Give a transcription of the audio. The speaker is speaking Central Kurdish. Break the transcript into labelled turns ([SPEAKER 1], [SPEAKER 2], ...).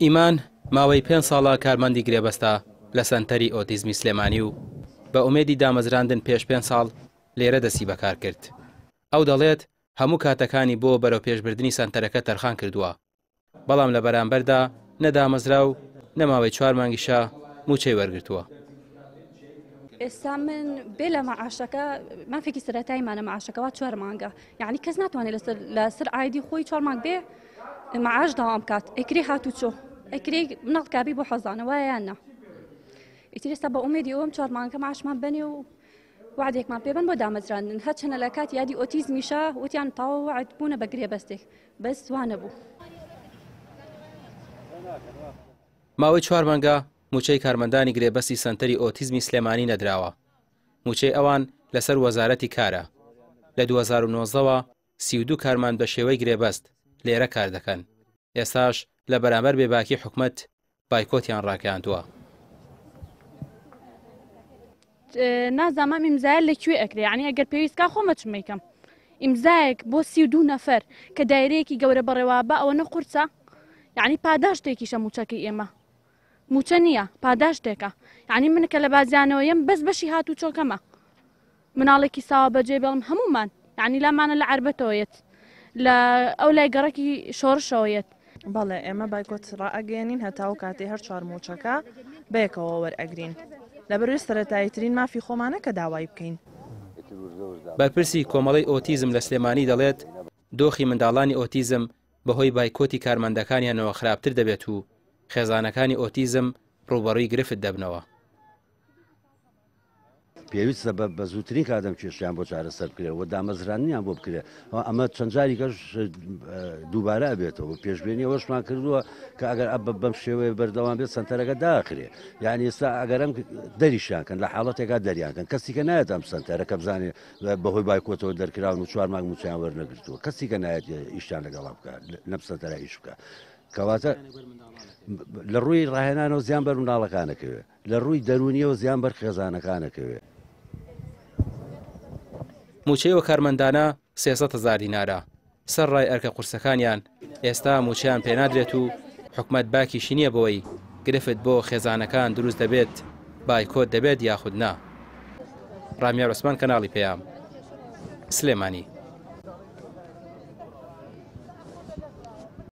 [SPEAKER 1] ئیمان ماوەی پێنج ساڵە کارمەندی گرێبەستە لە سەنتەری ئۆتیزمی سلێمانی و بە ئومێدی دامەزراندن پێش پێنج ساڵ لێرە دەستی بەکار کرد. ئەو دەڵێت هەموو کاتەکانی بۆ بەرەوپێشبردنی سەنتەرەکە تەرخان کردووە، بەڵام لە بەرامبەردا نە دامەزرا و نە ماوەی چوار مانگیشە مووچەی وەرگرتووە.
[SPEAKER 2] ئێستا من بێ لە مەعاشەکە مافێکی سەرەتاییمانە مەعاشەکە وا چوار مانگە یعنی کەس ناتوانێت لەسەر لەسەر ئایدی خۆی چوار مانگ بێ مەعاش داوام بکات ئەکرێ هاتوچۆ ئەکرێ مناڵ کابی بۆ حەزانە وایە یان نا ئیتر ئێستا بە ئومێدی ئەوم چوار مانگە معاشمان بەنێ و وعدێکمان پێبن بۆ دامەزراندن هەرچەنە لە کاتی یادی ئۆتیزمیشە وتیان تەواو وعد بوونە بە گرێبەستێک بەس وانەبوو.
[SPEAKER 1] ماوەی چوار مانگە مووچەی کارمەندانی گرێبەستی سەنتەری ئۆتیزمی سلێمانی نەدراوە، مووچەی ئەوان لەسەر وەزارەتی کارە، لە 2019 وە 32 کارمەند بە شێوەی گرێبەست لێرە کار دەکەن، ئێستاش لە بەرامبەر بێباکی حکومەت بایکۆتیان ڕاگەیاندووە.
[SPEAKER 3] نازانم ئەم ئیمزایە لە کوێ ئەکرێ یعنی ئەگەر پێویست کا خۆم ئەچم ئەیکەم ئیمزایەک بۆ 32 نەفەر کە دایرەیەکی گەورە بەڕێوە بە ئەوەنە قورسە یعنی پاداشتێکیشە موچەکەی ئێمە موچە نییە پاداشتێکە یعنی من کە لە بازیانەوە یەم بەس بەشی هاتوو چۆکەمە مناڵێکی ساوا بەجێ بێڵم هەموومان یانی لامانە لە عەربەتەوە یەت لە ئەو لای گەڕەکی شۆڕشەوە یەت.
[SPEAKER 4] بەڵێ ئێمە بایکۆت ڕائەگەیەنین هەتاو کاتێ هەر چوار مووچەکە بەیەکەوە وەرئەگرین لەبەروی سەرەتاییترین مافی خۆمانە کە داوای بکەین.
[SPEAKER 1] بەرپرسی کۆمەڵەی ئۆتیزم لە سلێمانی دەڵێت، دۆخی منداڵانی ئۆتیزم بەهۆی بایکۆتی کارمەندەکانیانەوە خراپتر دەبێت و خێزانەکانی ئۆتیزم ڕووبەڕووی گرفت دەبنەوە.
[SPEAKER 5] پێویستە بە زووترین کات ئەم کێشەیان بۆ چارەسەر بکرێت و دامەزراندنیان بۆ بکرێت ئەمە چەند جاریکەش دووبارە ئەبێتەوە پێشبێنی ئەوەشمان کردووە کە ئەگەر ئەب بەم شێوەیە بەردەوام بێت سنتەرەکە داخرێ یعنی ئێستا ئەگەرم دەریشیان کەن لە حاڵەتێکا دەریان کەن کەسی کە نایەت ئەم سنتەرە کە بزانێ بەهۆی بایکۆتەوە دەرکراون و چوار مانگ مووچەیان وەرنەگرتووە کەسی کە نایەت ئیشیان لەگەڵا بکات لەم سنتەرە ئیش بکات کەواتە لە ڕووی ڕاهێنانەوە زیان بەر منداڵەکانەکەوێت لە ڕووی دەروونیەوە زیان بەر خێزانەکان ئەکەوێ.
[SPEAKER 1] مووچەی ئەو کارمەندانە 300 هەزار دینارە، سەرڕای ئەرکە قورسەکانیان ئێستا مووچەیان پێنادرێت و حکومەت باکیشی نییە بەوەی گرفت بۆ خێزانەکان دروست دەبێت بایکۆت دەبێت یاخود نا. ڕامیار عوسمان کەناڵی پەیام، سلێمانی.